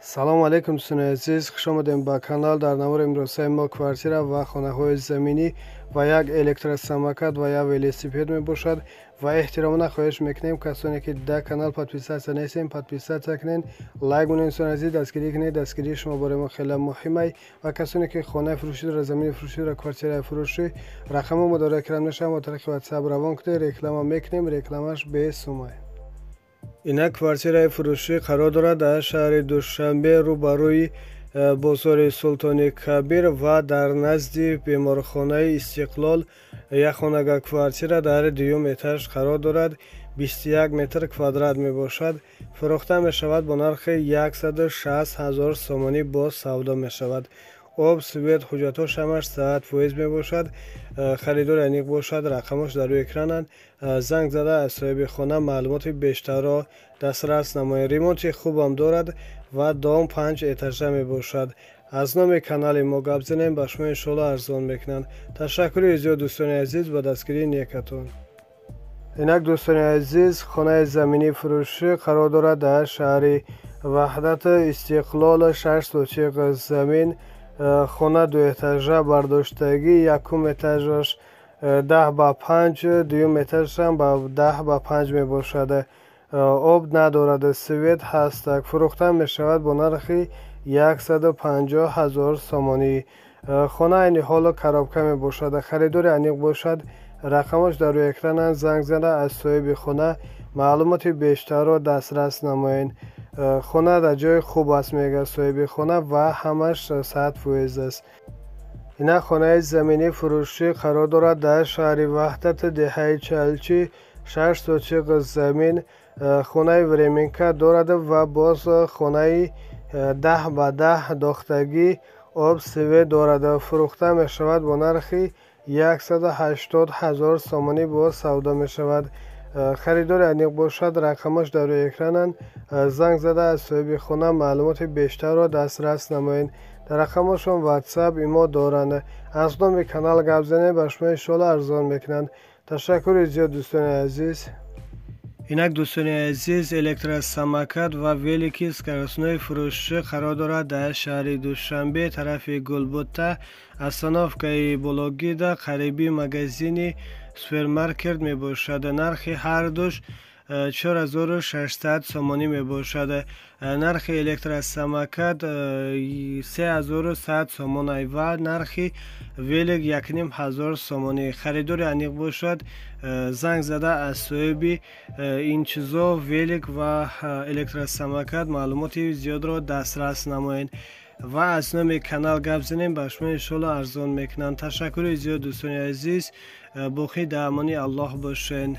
Салому алейкум, дӯстони азиз, хуш омадем ба канал. Дар навори имрӯзаи мо квартира ва хонаҳои заминӣ ва як электросамокат ва як велосипед мебошад. Ва эҳтиромона хоҳиш мекунем, касоне ки дар канал подписаться нестем, подписаться кунед, лайк монед, дӯстони азиз, дастгирӣ кунед. Дастгирии шумо барои мо хеле муҳимай. Ва касоне ки хонаи фурӯшӣ дорад, замини фурӯшӣ дорад, квартираи фурӯшӣ, рақамҳо мо дар экран мешавад, мо тариқи WhatsApp равон кунед, реклама мекунем, рекламаш бесумай. Инак квартираи фурӯшӣ қарор дорад дар шаҳри Душанбе, рӯбарӯи бозори Султони Кабир ва дар назди беморхонаи Истиқлол. Як хонага квартира дар дуюм этаж қарор дорад, 21 метр квадрат мебошад. Фурӯхта мешавад бо нархи 160 ҳазор сомонӣ, боз савдо мешавад. Об, свет, ҳуҷҷатҳош ҳамаш 100% мебошад. Харидори аниқ бошад, рақамош дар рӯи экрананд, занг зада аз соҳиби хона маълумоти бештарро дастрас намоед. Ремонти хубам дорад ва дом панҷ этажа мебошад. Аз номи канали мо гап занем, ба шумо иншоалло арзон мекунанд. Ташаккури зиёд, дӯстони азиз, ба дастгирии некатон. Инак, дӯстони азиз, хонаи заминии фурӯшӣ қарор дорад дар шаҳри Ваҳдат, Истиқлол, 6 сотиқ замин. Хона дуэтажа бардоштагӣ, якум этажаш 10 ба 5, дуюм этажашам ба 10 ба 5 мебошад. Об надорад, свет ҳастак. Фурӯхта мешавад бо нархи 150 ҳазор сомонӣ. Хона айни ҳоло коробка мебошад. Харидори аниқ бошад, рақамош дар рӯи экрананд, занг зада аз соҳиби хона маълумоти бештарро дастрас намоед. Хона дар ҷои хуб аст, мегӯяд соҳиби хона, ва ҳамаш 100% аст. Инак хонаи заминии фурӯшӣ қарор дорад дар шаҳри Ваҳдат, деҳаи Чалчӣ, 6 сотиқ замин. Хонаи временка дорад ва боз хонаи 10 ба 10 дохтагӣ, об, свет дорад. Фурӯхта мешавад бо нархи 180 ҳазор сомонӣ, боз савдо мешавад. Харидори аниқ бошад, рақамаш дар рӯи экрананд, занг зада аз соҳиби хона маълумоти бештарро дастрас намоед. Дар рақамҳошон WhatsApp, имо доранд. Аз номи канал гап занед, ба шумо иншоалло арзон мекунанд. Ташаккури зиёд, дӯстони азиз. Инак, дӯстони азиз, электросамокат ва велики скоростной фурӯшӣ қарор дорад дар шаҳри Душанбе, тарафи Гулбутта, остановкаи Бологида, қариби магазини супермаркет мебошад. Нархи ҳардуш 4600 сомонӣ мебошад. Нархи электросамокат 3100 сомон ва нархи велик 1500 сомонӣ. Харидори аниқ бошад, занг зада аз соҳиби ин чизо, велик ва электросамокат, маълумоти зиёдро дастрас намоед ва аз номи канал гап занем, ба шумо иншоалло арзон мекунанд. Ташаккури зиёд, дӯстони азиз, боқӣ дар амони Аллоҳ бошед.